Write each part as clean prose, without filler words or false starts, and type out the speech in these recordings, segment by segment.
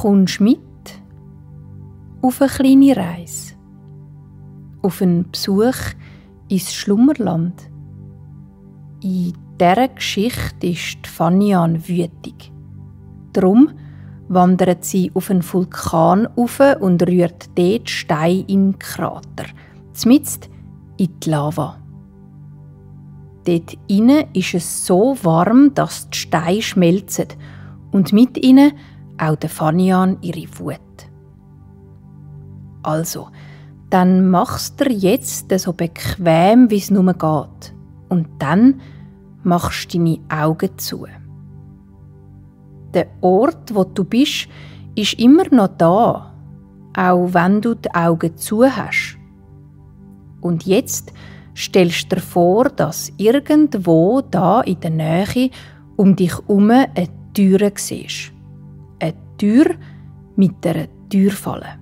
kommst mit auf eine kleine Reise, auf einen Besuch ins Schlummerland. In dieser Geschichte ist die Fanian wütig. Darum wandert sie auf einen Vulkan rauf und rührt dort Steine in den Krater, mitten in die Lava. Dort innen ist es so warm, dass die Steine schmelzen und mit ihnen auch der Fanian ihre Wut. Also, dann machst du jetzt so bequem, wie es nur geht. Und dann machst du deine Augen zu. Der Ort, wo du bist, ist immer noch da, auch wenn du die Augen zu hast. Und jetzt stellst du dir vor, dass irgendwo da in der Nähe um dich herum eine Tür siehst. Eine Tür mit einer Türfalle.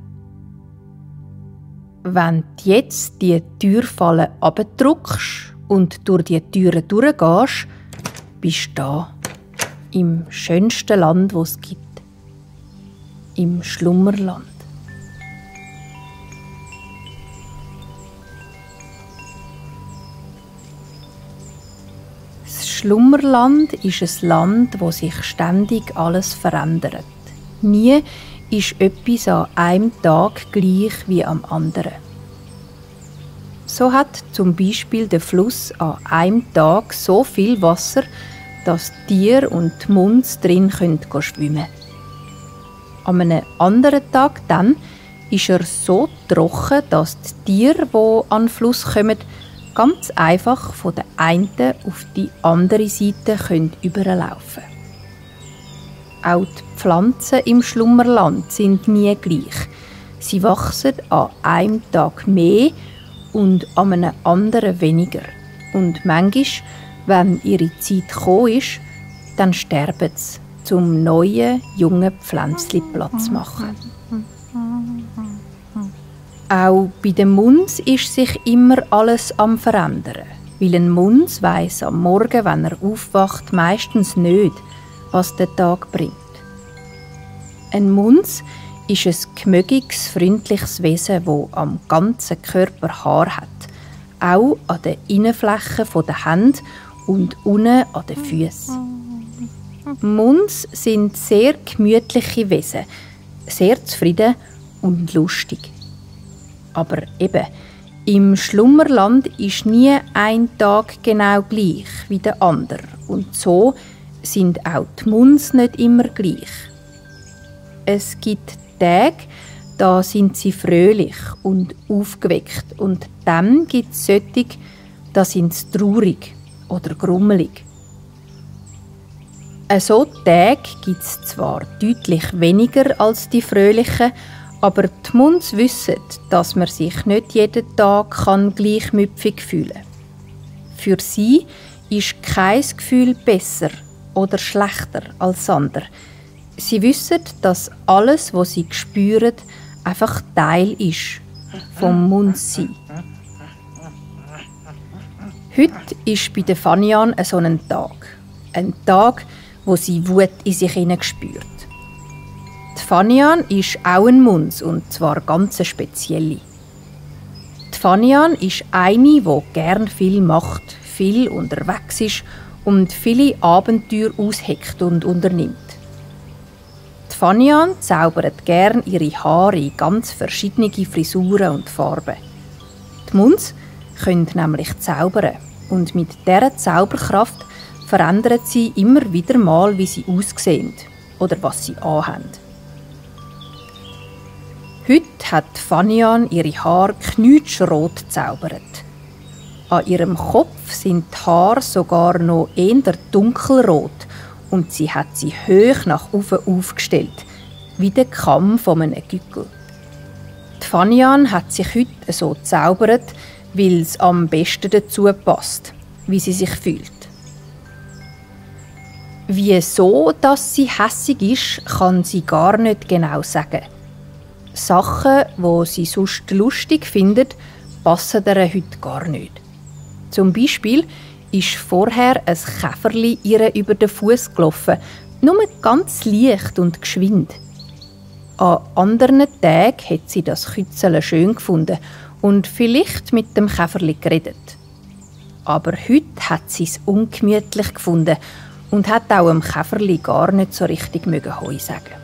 Wenn du jetzt die Türfalle abdrückst und durch die Türen durchgehst, bist du da. Im schönsten Land, das es gibt. Im Schlummerland. Das Schlummerland ist ein Land, wo sich ständig alles verändert. Nie ist etwas an einem Tag gleich wie am anderen. So hat zum Beispiel der Fluss an einem Tag so viel Wasser, dass die Tiere und die Munds drin schwimmen können. An einem anderen Tag dann ist er so trocken, dass die Tiere, die an den Fluss kommen, ganz einfach von der einen auf die andere Seite überlaufen können. Auch die Pflanzen im Schlummerland sind nie gleich. Sie wachsen an einem Tag mehr und an einem anderen weniger. Und manchmal, wenn ihre Zeit gekommen ist, dann sterben sie, um neuen, jungen Pflänzchen Platz zu machen. Auch bei den Munds ist sich immer alles am Verändern. Weil ein Muns weiss am Morgen, wenn er aufwacht, meistens nicht, was der Tag bringt. Ein Muns ist ein gemögiges, freundliches Wesen, das am ganzen Körper Haar hat. Auch an den Innenflächen der Hände und unten an den Füßen. Muns sind sehr gemütliche Wesen, sehr zufrieden und lustig. Aber eben, im Schlummerland ist nie ein Tag genau gleich wie der andere. Und so sind auch die Muns nicht immer gleich. Es gibt Tage, da sind sie fröhlich und aufgeweckt. Und dann gibt es solche, da sind sie traurig oder grummelig. So Tage gibt es zwar deutlich weniger als die fröhlichen, aber die Muns wissen, dass man sich nicht jeden Tag gleichmüpfig fühlen kann. Für sie ist kein Gefühl besser oder schlechter als das andere. Sie wissen, dass alles, was sie spüren, einfach Teil ist vom Munssein. Heute ist bei der Fanian so ein Tag. Ein Tag, wo sie Wut in sich spürt. Die Fanian ist auch ein Muns, und zwar ganz eine spezielle. Die Fanian ist eine, die gern viel macht, viel unterwegs ist und viele Abenteuer ausheckt und unternimmt. Die Fanian zaubert gern ihre Haare in ganz verschiedene Frisuren und Farben. Die Muns können nämlich zaubern, und mit dieser Zauberkraft verändern sie immer wieder mal, wie sie aussehen oder was sie anhaben. Heute hat Fanian ihre Haare knutschrot gezaubert. An ihrem Kopf sind die Haare sogar noch eher dunkelrot und sie hat sie hoch nach oben aufgestellt, wie der Kamm von einem Gückel. Die Fanian hat sich heute so gezaubert, weil es am besten dazu passt, wie sie sich fühlt. Wieso, dass sie hässig ist, kann sie gar nicht genau sagen. Sachen, die sie sonst lustig findet, passen ihr heute gar nicht. Zum Beispiel ist vorher ein Käferli ihr über den Fuß gelaufen, nur ganz leicht und geschwind. An anderen Tagen hat sie das Kützele schön gefunden und vielleicht mit dem Käferli geredet. Aber heute hat sie es ungemütlich gefunden und hat auch dem Käferli gar nicht so richtig Heu sagen.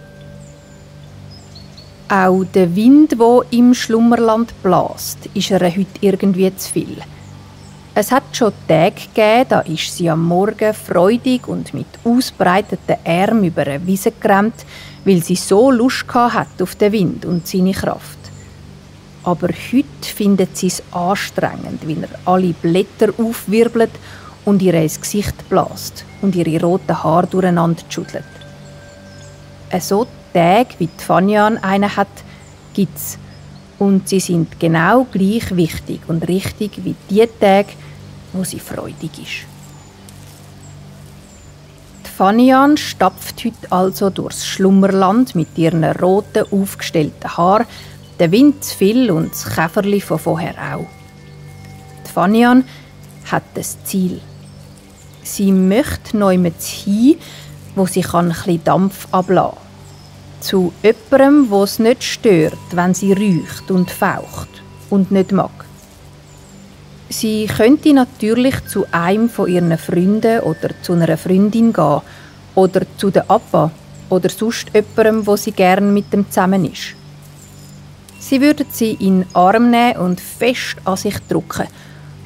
Auch der Wind, der im Schlummerland bläst, ist ihr heute irgendwie zu viel. Es hat schon Tage gegeben, da ist sie am Morgen freudig und mit ausbreiteten Armen über eine Wiese gerannt, weil sie so Lust hatte auf den Wind und seine Kraft. Aber heute findet sie es anstrengend, weil er alle Blätter aufwirbelt und ihr ins Gesicht bläst und ihre roten Haare durcheinander schüttelt. So Tage, wie die Fanian einen hat, gibt es. Und sie sind genau gleich wichtig und richtig wie die Tage, wo sie freudig ist. Die Fanian stapft heute also durchs Schlummerland mit ihren roten, aufgestellten Haaren, der Wind zu viel und das Käferli von vorher auch. Die Fanian hat das Ziel. Sie möchte nirgends hin, wo sie ein bisschen Dampf ablassen kann. Zu jemandem, der es nicht stört, wenn sie riecht und faucht und nicht mag. Sie könnte natürlich zu einem von ihren Freunden oder zu einer Freundin gehen oder zu der Appa oder sonst jemandem, wo sie gerne mit dem zusammen ist. Sie würde sie in den Arm nehmen und fest an sich drücken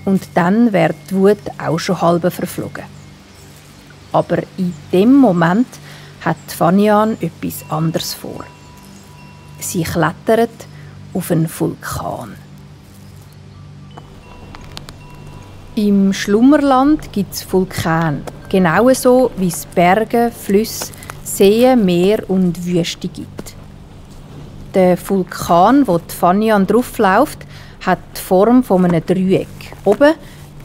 und dann wäre die Wut auch schon halb verflogen. Aber in dem Moment hat Fanian etwas anderes vor. Sie klettert auf einen Vulkan. Im Schlummerland gibt es Vulkane, genauso wie es Berge, Flüsse, Seen, Meer und Wüste gibt. Der Vulkan, wo die Fanian draufläuft, hat die Form von einem Dreieck. Oben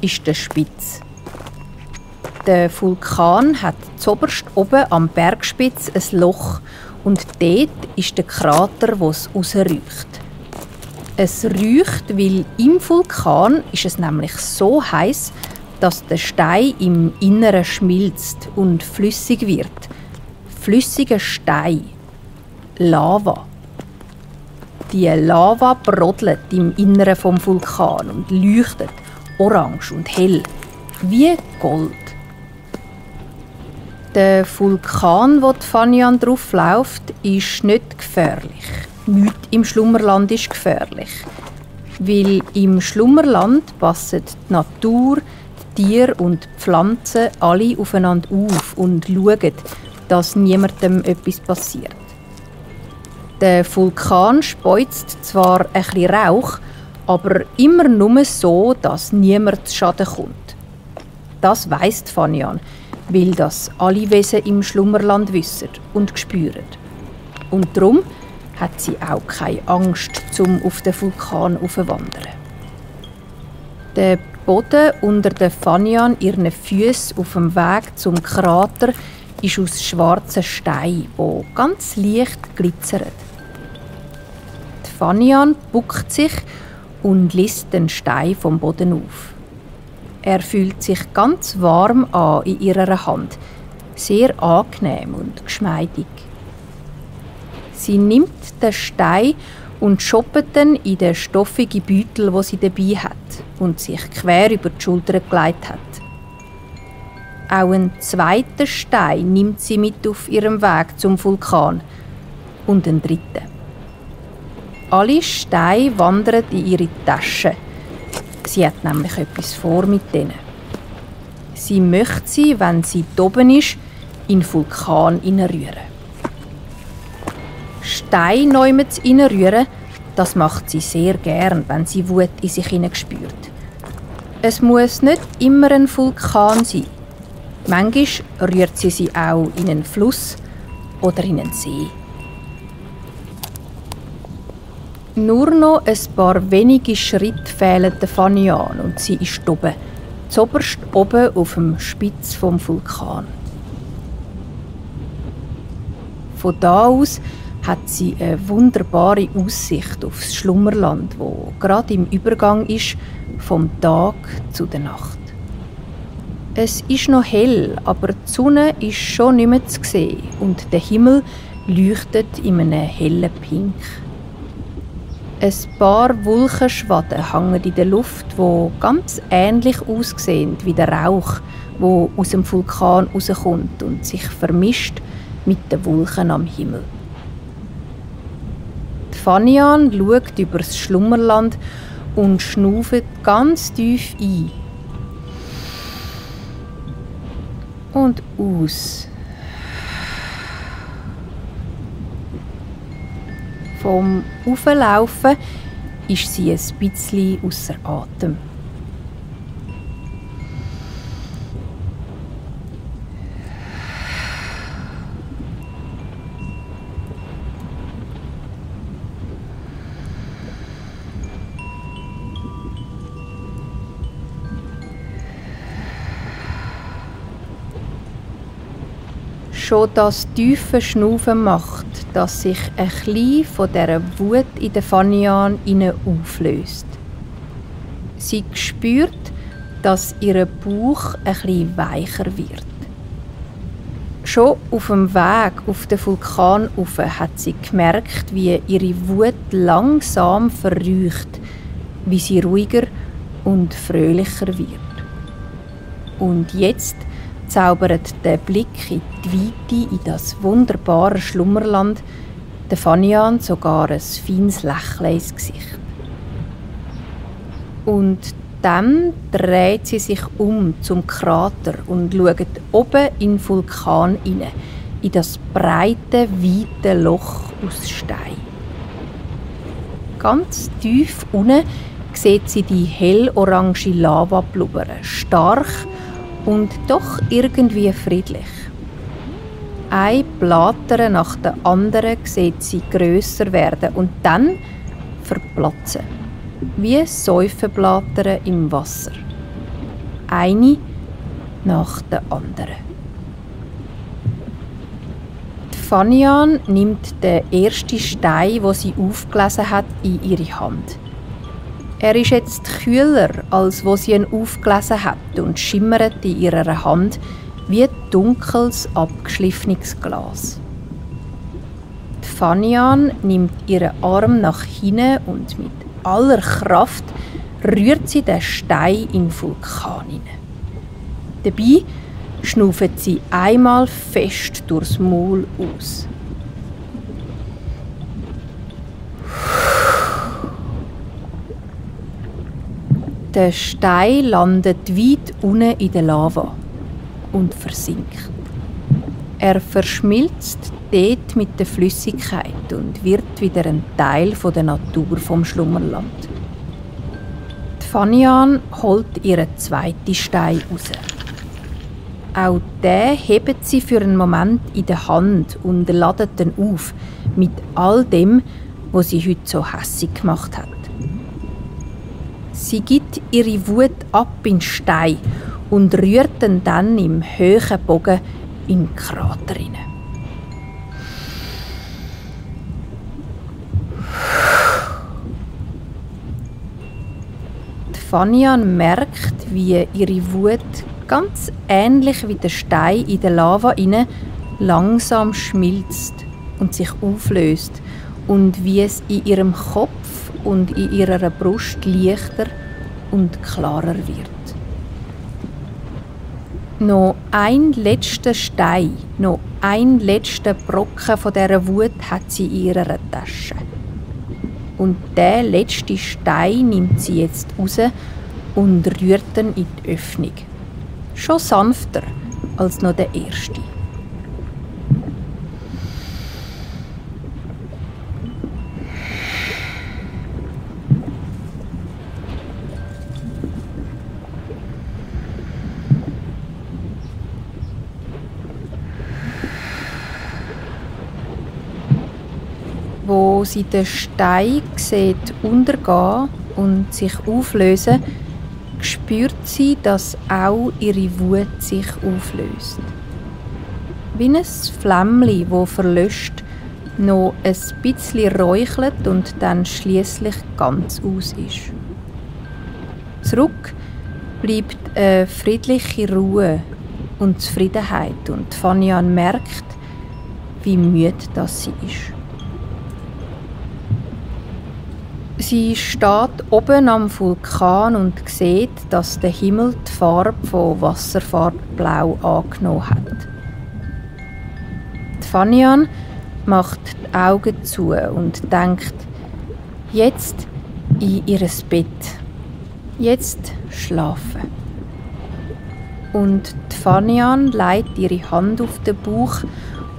ist der Spitz. Der Vulkan hat zuoberst oben am Bergspitz ein Loch und dort ist der Krater, wo es rausriecht. Es riecht, weil im Vulkan ist es nämlich so heiß, dass der Stein im Inneren schmilzt und flüssig wird. Flüssiger Stein. Lava. Die Lava brodelt im Inneren vom Vulkan und leuchtet orange und hell, wie Gold. Der Vulkan, wo die Fanian draufläuft, ist nicht gefährlich. Nichts im Schlummerland ist gefährlich. Weil im Schlummerland passen die Natur, die Tiere und die Pflanzen alle aufeinander auf und schauen, dass niemandem etwas passiert. Der Vulkan speuzt zwar ein bisschen Rauch, aber immer nur so, dass niemand zu Schaden kommt. Das weiss die Fanian, weil das alle Wesen im Schlummerland wissen und spüren. Und darum hat sie auch keine Angst, zum auf den Vulkan aufzuwandern. Der Boden unter der Fanian, ihren Füßen auf dem Weg zum Krater, ist aus schwarzen Stein, wo ganz leicht glitzert. Die Fanian bückt sich und liest den Stein vom Boden auf. Er fühlt sich ganz warm an in ihrer Hand, sehr angenehm und geschmeidig. Sie nimmt den Stein und schoppt ihn in den stoffigen Beutel, wo sie dabei hat und sich quer über die Schulter gelegt hat. Auch einen zweiten Stein nimmt sie mit auf ihrem Weg zum Vulkan und einen dritten. Alle Steine wandern in ihre Tasche. Sie hat nämlich etwas vor mit denen. Sie möchte sie, wenn sie oben ist, in den Vulkan hineinrühren. Steine neumet hineinrühren, das macht sie sehr gern, wenn sie Wut in sich spürt. Es muss nicht immer ein Vulkan sein. Manchmal rührt sie auch in einen Fluss oder in einen See. Nur noch ein paar wenige Schritte fehlen der Fanian und sie ist oben, zuoberst oben auf dem Spitz vom Vulkan. Von da aus hat sie eine wunderbare Aussicht auf das Schlummerland, wo gerade im Übergang ist vom Tag zu der Nacht. Es ist noch hell, aber die Sonne ist schon nicht mehr zu sehen und der Himmel leuchtet in einem hellen Pink. Ein paar Wolkenschwaden hängen in der Luft, die ganz ähnlich aussehen wie der Rauch, der aus dem Vulkan rauskommt und sich vermischt mit den Wolken am Himmel. Die Fanian schaut über das Schlummerland und schnauft ganz tief ein. Und aus. Vom Auflaufen ist sie ein bisschen ausser Atem. Schon das tiefe Schnaufen macht, dass sich ein bisschen von dieser Wut in der Fanian auflöst. Sie spürt, dass ihr Bauch ein bisschen weicher wird. Schon auf dem Weg auf den Vulkan rauf hat sie gemerkt, wie ihre Wut langsam verräucht, wie sie ruhiger und fröhlicher wird. Und jetzt zaubert der Blick in die Weite, in das wunderbare Schlummerland, der Fanian sogar ein feines Lächeln ins Gesicht. Und dann dreht sie sich zum Krater und schaut oben in den Vulkan hinein, in das breite, weite Loch aus Stein. Ganz tief unten sieht sie die hellorange Lava blubbern, stark und doch irgendwie friedlich. Eine Blatere nach der anderen sieht sie grösser werden und dann verplatzen. Wie Säufenblätter im Wasser. Eine nach der anderen. Die Fanian nimmt den ersten Stein, den sie aufgelesen hat, in ihre Hand. Er ist jetzt kühler, als wo sie ihn aufgelesen hat und schimmert in ihrer Hand wie dunkles, abgeschliffenes Glas. Die Fanian nimmt ihren Arm nach hinten und mit aller Kraft rührt sie den Stein in den Vulkan hinein. Dabei schnauft sie einmal fest durchs Maul aus. Der Stein landet weit unten in der Lava und versinkt. Er verschmilzt dort mit der Flüssigkeit und wird wieder ein Teil der Natur vom Schlummerland. Die Fanian holt ihren zweiten Stein raus. Auch den hebt sie für einen Moment in der Hand und ladet ihn auf mit all dem, was sie heute so hässig gemacht hat. Sie gibt ihre Wut ab in den Stein und rührt ihn dann im hohen Bogen in den Krater hinein. Die Fanian merkt, wie ihre Wut ganz ähnlich wie der Stein in der Lava hinein langsam schmilzt und sich auflöst und wie es in ihrem Kopf und in ihrer Brust leichter und klarer wird. Noch ein letzter Stein, noch ein letzter Brocken von dieser Wut hat sie in ihrer Tasche. Und der letzte Stein nimmt sie jetzt raus und rührt ihn in die Öffnung. Schon sanfter als noch der erste. Wo sie den Stein sieht untergehen und sich auflösen, spürt sie, dass auch ihre Wut sich auflöst. Wie ein Flämmchen, das verlöscht, noch ein bisschen räuchelt und dann schließlich ganz aus ist. Zurück bleibt eine friedliche Ruhe und Zufriedenheit und Fanian merkt, wie müde das sie ist. Sie steht oben am Vulkan und sieht, dass der Himmel die Farbe von Wasserfarbblau angenommen hat. Die Fanian macht die Augen zu und denkt, jetzt in ihr Bett, jetzt schlafen. Und die Fanian legt ihre Hand auf den Bauch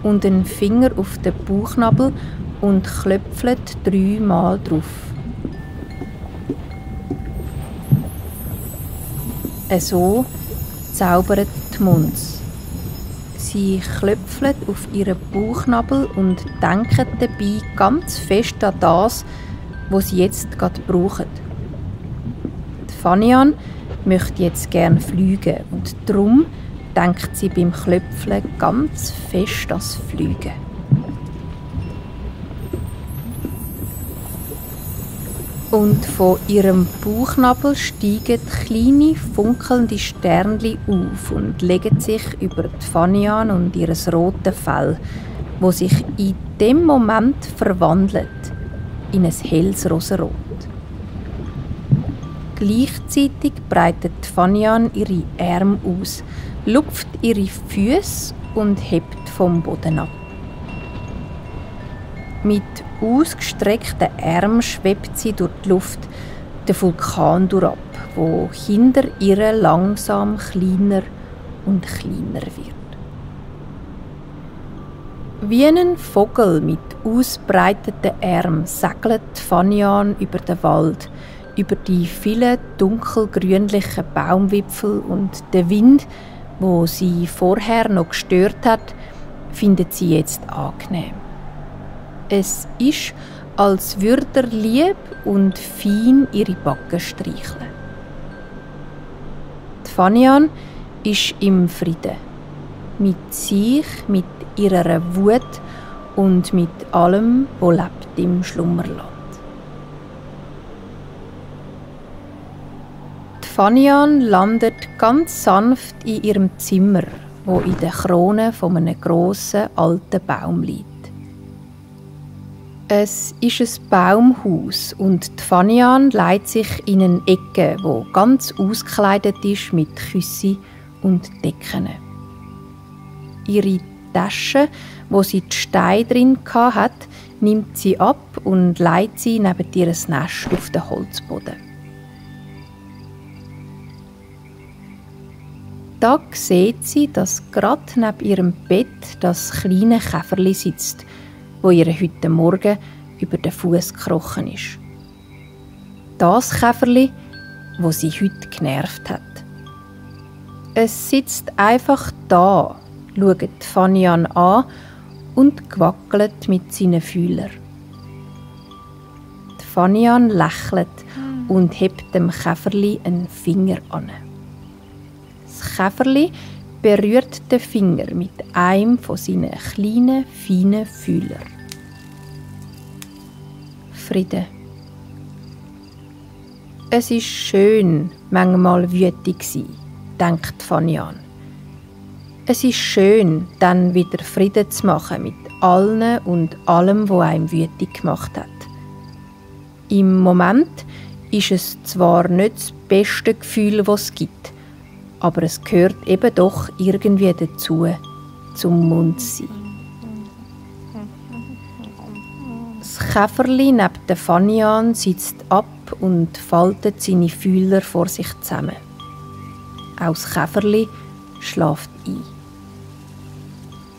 und einen Finger auf den Bauchnabel und klöpfelt 3-mal drauf. So zaubert die Muns. Sie klöpfelt auf ihren Bauchnabel und denkt dabei ganz fest an das, was sie jetzt gerade brauchen. Die Fanian möchte jetzt gerne fliegen und darum denkt sie beim Klöpfeln ganz fest ans Fliegen. Und von ihrem Bauchnabel steigen kleine, funkelnde Sternchen auf und legen sich über die Fanian und ihr rotes Fell, wo sich in dem Moment verwandelt in ein helles Rosenrot. Gleichzeitig breitet Fanian ihre Arme aus, lupft ihre Füße und hebt vom Boden ab. Mit ausgestreckten Armen schwebt sie durch die Luft den Vulkan durchab, wo hinter ihr langsam kleiner und kleiner wird. Wie ein Vogel mit ausbreiteten Armen segelt Fanian über den Wald, über die vielen dunkelgrünlichen Baumwipfel, und der Wind, wo sie vorher noch gestört hat, findet sie jetzt angenehm. Es ist, als würde er lieb und fein ihre Backen streicheln. Die Fanian ist im Frieden. Mit sich, mit ihrer Wut und mit allem, was lebt im Schlummerland. Die Fanian landet ganz sanft in ihrem Zimmer, wo in der Krone von einem grossen, alten Baum liegt. Es ist ein Baumhaus und die Fanian legt sich in eine Ecke, wo ganz ausgekleidet ist mit Küsse und Decken. Ihre Tasche, wo sie die Steine drin hat, nimmt sie ab und legt sie neben ihr Nest auf den Holzboden. Da sieht sie, dass gerade neben ihrem Bett das kleine Käferli sitzt, wo ihr heute Morgen über den Fuß gekrochen ist. Das Käferli, wo sie heute genervt hat. Es sitzt einfach da, schaut Fanian an und gewackelt mit seinen Fühlern. Die Fanian lächelt und hebt dem Käferli einen Finger an. Das Käferli berührt den Finger mit einem von seinen kleinen, feinen Fühlern. Friede. Es ist schön, manchmal wütig zu sein, denkt Fanian. Es ist schön, dann wieder Frieden zu machen mit allen und allem, was einem wütig gemacht hat. Im Moment ist es zwar nicht das beste Gefühl, das es gibt, aber es gehört eben doch irgendwie dazu, zum Mund zu sein. Das Käferli neben der Fanian sitzt ab und faltet seine Fühler vor sich zusammen. Auch das Käferli schläft ein.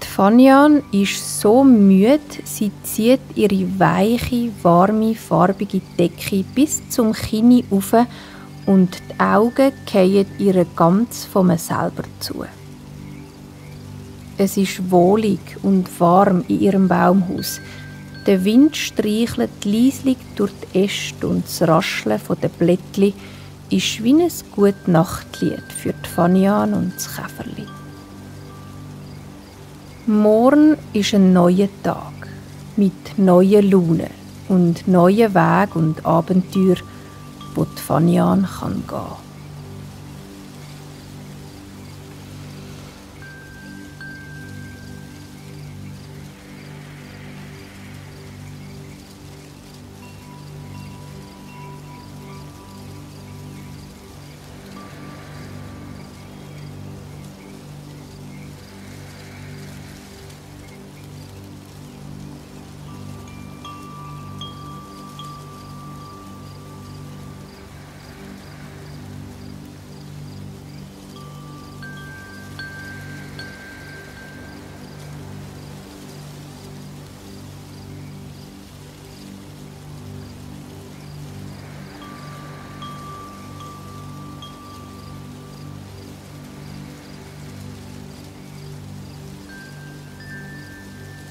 Die Fanian ist so müde, sie zieht ihre weiche, warme, farbige Decke bis zum Kinn auf und die Augen fallen ihr ganz von mir selber zu. Es ist wohlig und warm in ihrem Baumhaus. Der Wind streichelt leislich durch die Äste und das Rascheln der Blättchen ist wie ein Gute-Nacht-Lied für die Fanian und das Käferli. Morgen ist ein neuer Tag mit neuen Launen und neuen Wegen und Abenteuern, wo die Fanian gehen kann.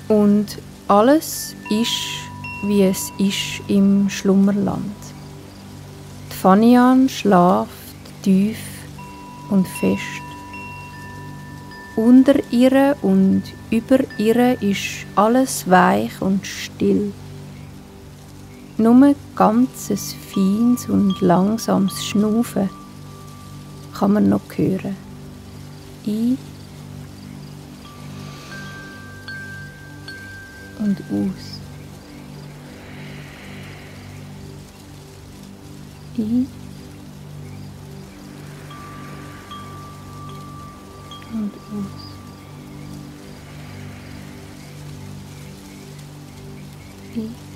Und alles ist, wie es ist im Schlummerland. Die Fanian schläft tief und fest. Unter ihr und über ihr ist alles weich und still. Nur ganzes feines und langsames Schnaufen kann man noch hören. Ein und aus. Ein und aus. Ein